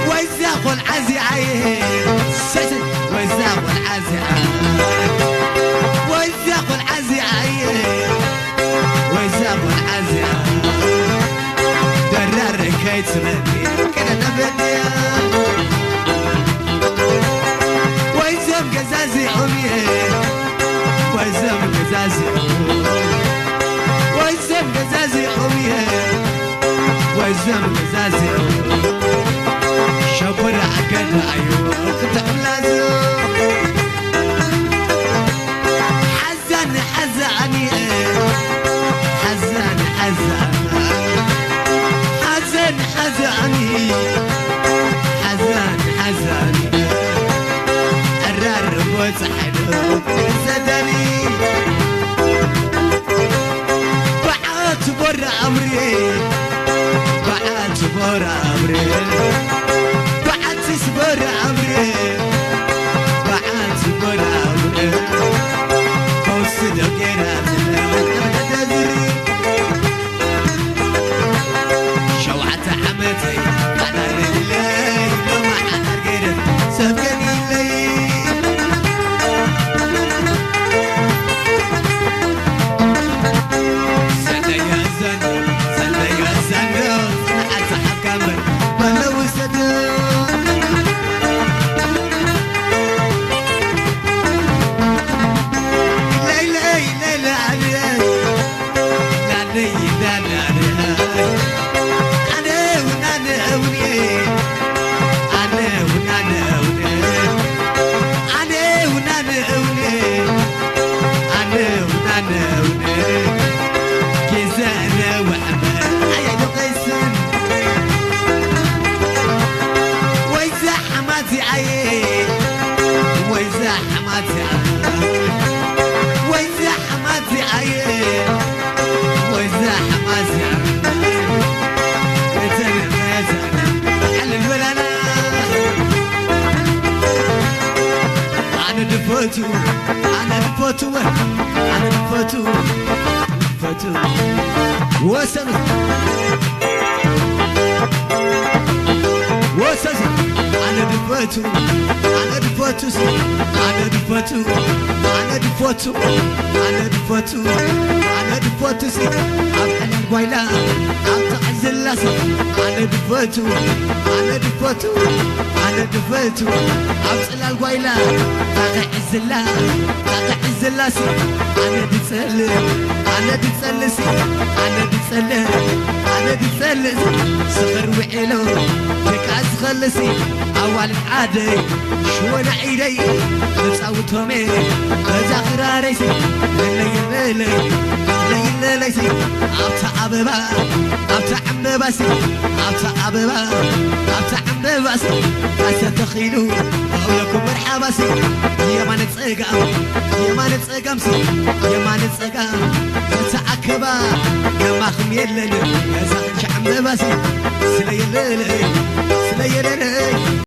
ወይዛ ቆልዓ እዚኣየ፣ ወይዛ ቆልዓ እዚኣ፣ ወይዛ ቆልዓ እዚኣየ። ወይዛ ቆልዓ እዚኣ ደራር ከይትበል ቅደና በልያ። ወይዘም ገዛዚኦም እየ፣ ወይዘም ገዛዚኦም፣ ወይዘም ገዛዚኦም እየ፣ ወይዘም ገዛዚኦም። ሸኮራ ኣገዳ እዩ ክትዕላዞ። ሓዛኒ ሓዛኒ ሓዛኒ ሓዛኒ ሓዛኒ ሓዛኒ ሓዛኒ ሓዛኒ ኣራርቦ ጸሓዶ ዘዳኒ በዓት ቦራ ኣምሪ በዓት ቦራ ኣምሪ በዓትስ ቦራ ኣምሪ በዓት ቦራ ኣምሪ ከውስዶ ገይራ ትለወጥ መደዝሪ ሸውዓተ ዓመተይ ሓዳር የብለይ ሎሚ ሓዳር ገይረ ሰብ ገዲለይ ሰለዮ ዘንዶ ሰለዮ ዘንዶ ጽንዓት ዝሓብካ እምበር በሎ ውሰዶ ለይለይ ለይለ ኣልየ ወይዛ ሓማት እዚኣየ ወይዛ ሓማት እዚኣ ወይዛ ሓማት እዚኣየ ወይዛ ሓማት እዚኣ እተን መዘን ሓልል በላላ ኣነ ድፈቱ ኣነ ድፈቱ ኣነ ድፈቱ ፈቱ ወሰኑ ወሰኑ ኣነ ድፈቱ ኣነ ድፈቱ ኣነ ድፈቱ ኣነ ድፈቱ ኣነ ድፈቱ ኣነ ድፈቱ ኣብ ሕላል ጓይላ ኣብ ተዓዝላስ ኣነ ድፈቱ ኣነ ድፈቱ ኣነ ድፈቱ ኣብ ጽላል ጓይላ ታኸ ዕዝላ ታኸ ዕዝላሲ ኣነ ድጸልእ ኣነ ድጸልእሲ ኣነ ድጸልእ ኣነ ድጸልእ ስኽር ውዒሎ ደቃ ዝኸልሲ ኣዋልድ ዓደይ ሽወና ኢደይ ተጻውቶሜ በዛ ክራረይሲ ለለይለለይ ለይለለይሲ ኣብታ ኣበባ ኣብታ ዕምበባሲ ኣብታ ኣበባ ኣብታ ዕምበባሲ ኣሰተኺሉ ኣውለኩም መርሓባሲ የማነ ጸጋም የማነ ጸጋምሲ የማነ ጸጋም ተተኣከባ ከማኹም የለን ነዛ ሕንሻ ዕምበባሲ ስለየለለይ ስለየለለይ